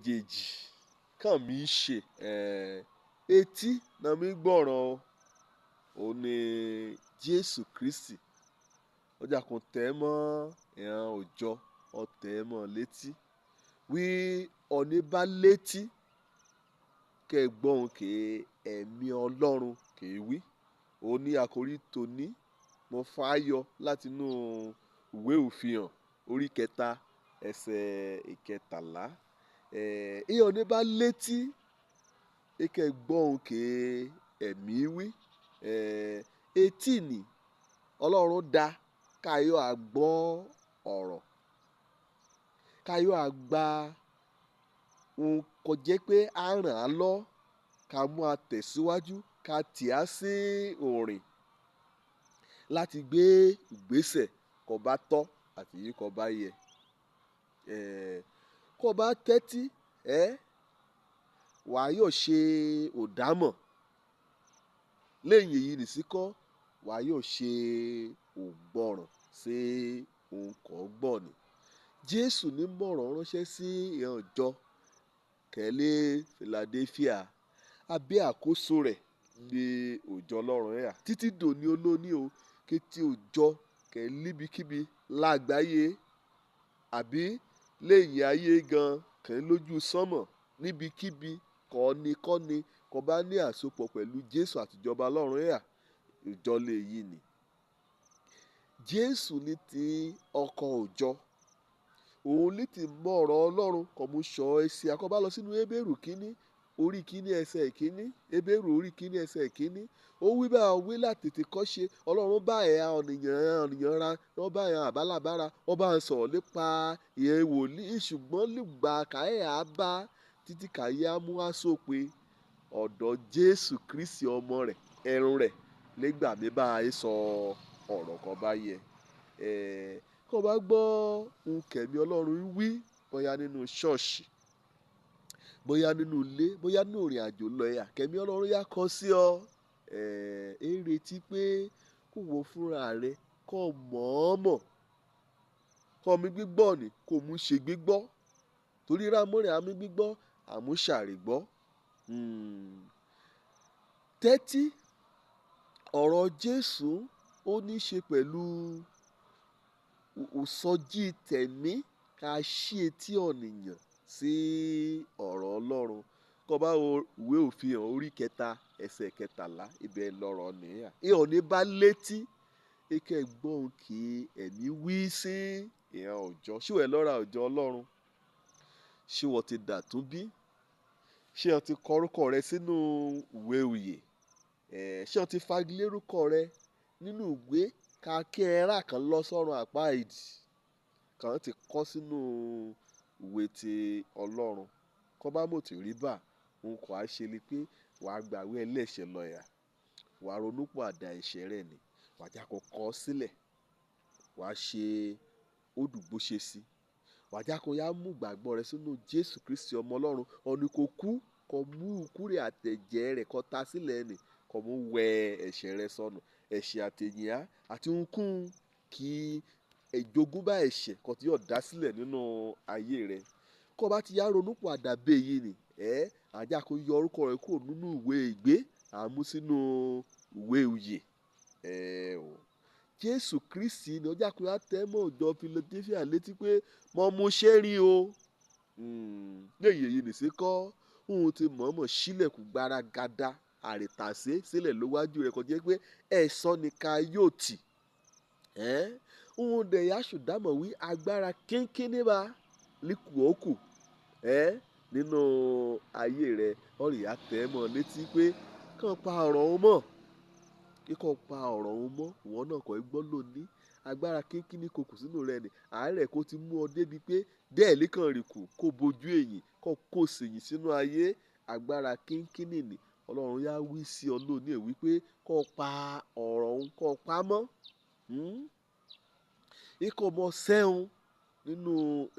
Méjèèjì kàn mí ṣe etí náà mi gbọ́ràn o. Òun ni Jésù Kristi. Ọjà kò tẹ̀ mọ́ ìran òjọ, ọ̀tẹ̀ mọ́ létí. Wí ọ̀ní bá létí, kẹ́ gbọ́ ohun kè ẹ̀mí Ọlọ́run kè wí. Òun ní àkòrí tòní. Mo fà yọ láti inú ìwé òfihàn orí kẹta ẹsẹ̀ ìkẹtàlá. Ìyẹn ọ̀ní bá létí, kẹ́ gbọ́ ohun kè ẹ̀mí wí. Etí ni Ọlọ́run dá káyọ̀ á gbọ́ ọ̀rọ̀, káyọ̀ á gba ohun kò jẹ́ pé á ràn án lọ́, ká mú a tẹ̀síwájú, ká tì á sí òrìn láti gbé ìgbésẹ̀ kó bá tọ́ àti èyí kó bá yẹ. Kó bá tẹ́tí, wà yóò ṣe òdámọ̀. Lẹ́yìn èyí nìsíkọ́, wà yóò ṣe ògbọ́ràn sí ohun kó gbọ́ ni. Jésù ní mọ̀rọ̀ ránṣẹ́ sí ìran ìjọ kẹ́lẹ́ Philadelphia. Abẹ́ àkóso rẹ̀ ní òjọ Ọlọ́run yà. Títí dòní olóní o, kí tí òjọ kẹ́ níbikíbi lágbàáyé àbí lẹ́yìn ayé gan kẹ́ lójú sánmọ̀ níbikíbi kọ́ni kọ́ni kó bá ní àsopọ̀ pẹ̀lú Jésù àti ìjọba Ọlọ́run yà, ìjọ lè yí ni. Jésù ní ti ọkọ̀ òjọ. Òun ní ti mọ ọ̀rọ̀ Ọlọ́run kò mú sọ ẹsẹ̀. A kò bá lọ sínú Hébérù kíní, orí kíní ẹsẹ̀ ìkíní, Hébérù orí kíní ẹsẹ̀ ìkíní. Ó wí bá wí láti tètè kọ́ ṣe. Ọlọ́run bá ẹ̀yà ọ̀nìyàn ra, wọ́n bá ẹ̀yà àbálábára, wọ́n bá ń sọ̀rọ̀ nípa ìyẹn wòlíì. Ṣùgbọ́n nígbà káyà bá títí káyà mú aṣọ pé ọ̀dọ̀ Jésù Kristi ọmọ rẹ̀, ẹrun rẹ̀ nígbà mí bá ẹ sọ ọ̀rọ̀ kan bá yẹ. Kó bá gbọ́ ohun kẹ̀mí Ọlọ́run wí bóyá nínú ṣọ́ọ̀ṣì, bóyá nínú ilé, bóyá nínú ìrìnàjò lọ yà, kẹ̀mí Ọlọ́run yá kọ sí ọ. Ẹ retí pé kó wo fúnra rẹ, kó mọ̀ọ́mọ̀, kó mi gbígbọ́ ni, kó mú ṣe gbígbọ́. Torí rámọ́rẹ̀ àmì gbígbọ́, àmúṣàrè gbọ́. Tẹ́tí ọ̀rọ̀ Jésù ó ní ṣe pẹ̀lú ìsọjí tẹ̀mí ká ṣí etí ọ̀nìyàn sí ọ̀rọ̀ Ọlọ́run. Kó bá wo ìwé òfihàn orí kẹta ẹsẹ̀ kẹtàlá, ibẹ̀ lọ̀rọ̀ nìyà. Ìyẹn ọ̀ní bá létí, kẹ́ gbọ́ ohun kí ẹ̀mí wí sí ìran òjọ. Ṣé ìwọ lọ́ra òjọ Ọlọ́run? Ṣé ìwọ ti dàtún bí? Ṣé o ti kọ orúkọ rẹ sínú ìwé òye? Ṣé o ti fagilé orúkọ rẹ nínú ìwé ká kí ẹ rà kan lọ sọ́run àpá ìdí kan ti kọ sínú ìwé ti Ọlọ́run? Kó bá mọ̀ tí rí bá, ohun kò á ṣe ni pé wà á gbàwé ẹlẹ́ṣẹ̀ lọ yà. Wà á ronúpìwàdà ẹ̀ṣẹ̀ rẹ ni. Wà á já kó kọ sílẹ̀. Wà á ṣe òdùgbò ṣe sí. Wà á já kó yá mú ìgbàgbọ́ rẹ sínú Jésù Kristi ọmọ Ọlọ́run. Ọ̀ní kò kú, kó mú ikú rẹ̀ àtẹ̀jẹ́ rẹ̀ kó ta sílẹ̀ ni, kó mú wẹ ẹ̀ṣẹ̀ rẹ sọnù. Ẹ̀ṣẹ̀ àtẹ̀yìnà àti ohunkóhun kí ìjogúnbá ẹ̀ṣẹ̀ kan tí yóò dá sílẹ̀ nínú ayé rẹ. Kó bá ti yá ronúpìwàdà bẹ́ẹ̀ yìí ni, a já kó yọ orúkọ rẹ kúrò nínú ìwé ìgbé, a mú sínú ìwé òye. Ò. Jésù Kristi ni ó já kó yá tẹ́ mọ́ òjọ Philadelphia létí pé mọ́ mú ṣé rí o. Lẹ́yìn èyí nìsíkọ́, òun ti mọ̀ọ́mọ̀ ṣílẹ̀kùn gbaragada àrètàsé sílẹ̀ lówájú rẹ̀ kò jẹ́ pé ẹ̀san ni ká yóò tì. Òun dẹ̀ yá ṣùdámọ̀ wí agbára kínkínní bá líkùókù, nínú ayé rẹ̀. Ọ̀rẹ́ yá tẹ́ mọ́ létí pé kàn pa ọ̀rọ̀ òun mọ́. Kíkọ́ pa ọ̀rọ̀ òun mọ́, ìwọ náà kò gbọ́ lónìí. Agbára kínkínní kò kù sínú rẹ ni. Àárẹ̀ kó ti mú ọ débi pé dẹ́ẹ̀lì kan rì kù kó bojú èyìn, kó kó sèyìn sínú ayé. Agbára kínkínní ni Ọlọ́run yá wí sí ọ lónìí wípé kó pa ọ̀rọ̀ òun kó pa mọ́. Ikọ̀ mọ sẹ́hun nínú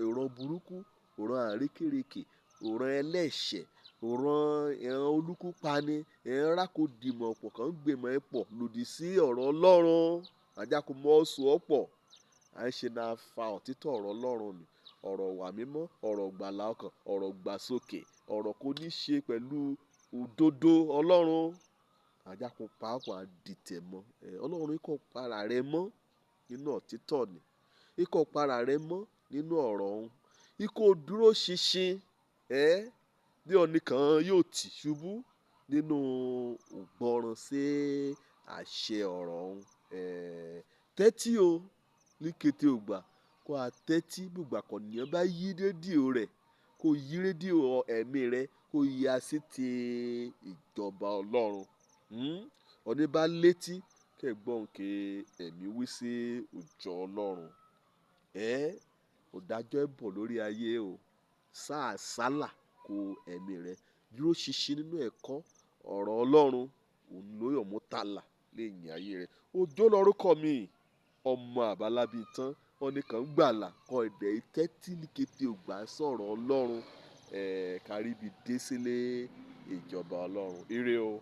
ìran burúkú, ìran àrékérekè, ìran ẹlẹ́ṣẹ̀, ìran ìran olúkúpani, ìran rákòdìmọ̀ pọ̀ kan gbìmọ̀ ẹ pọ̀ lòdì sí ọ̀rọ̀ Ọlọ́run. Àjà kò mọ sọ ọ́ pọ̀. À ń ṣe náà fa òtítọ́ ọ̀rọ̀ Ọlọ́run ni. Ọ̀rọ̀ wà mímọ́, ọ̀rọ̀ gbàlà ọkàn, ọ̀rọ̀ gbàsókè, ọ̀rọ̀ kò ní ṣe pẹ̀lú òdodo Ọlọ́run. Ajákun pàápàá dìtẹ̀ mọ́. Ọlọ́run kò para rẹ mọ́ nínú òtítọ́ ni. Ikọ̀ para rẹ mọ́ nínú ọ̀rọ̀ òun. Ikọ̀ dúró ṣinṣin, bí ọ̀nìkan yóò tì ṣubú nínú ìgbọràn sí àṣẹ ọ̀rọ̀ òun. Tẹ́tí o ní kété ògbà, kó a tẹ́tí bí ìgbà kọ̀ọ̀nìyàn bá yí rédíò rẹ̀, kó yí rédíò ẹ̀mí rẹ̀, kó yá sí ti ìjọba Ọlọ́run. Ọ̀ní bá létí kẹ́ gbọ́n ké ẹ̀mí wí sí òjò Ọlọ́run. Òdájọ́ ẹ̀ bọ̀ lórí ayé o. Sá àsálà kó ẹ̀mí rẹ̀ dúró ṣinṣin nínú ẹ̀kọ́ ọ̀rọ̀ Ọlọ́run. Òun ló yọ̀ mú tààlà lẹ́yìn ayé rẹ̀. Òjò lórúkọ mi, ọmọ àbálábí tán. Ọ̀nìkan gbàlà kọ ẹ̀dẹ̀ tẹ́tí ní kété ògbà sọ̀rọ̀ Ọlọ́run. Káríbi dé sílé ìjọba Ọlọ́run. Ire o.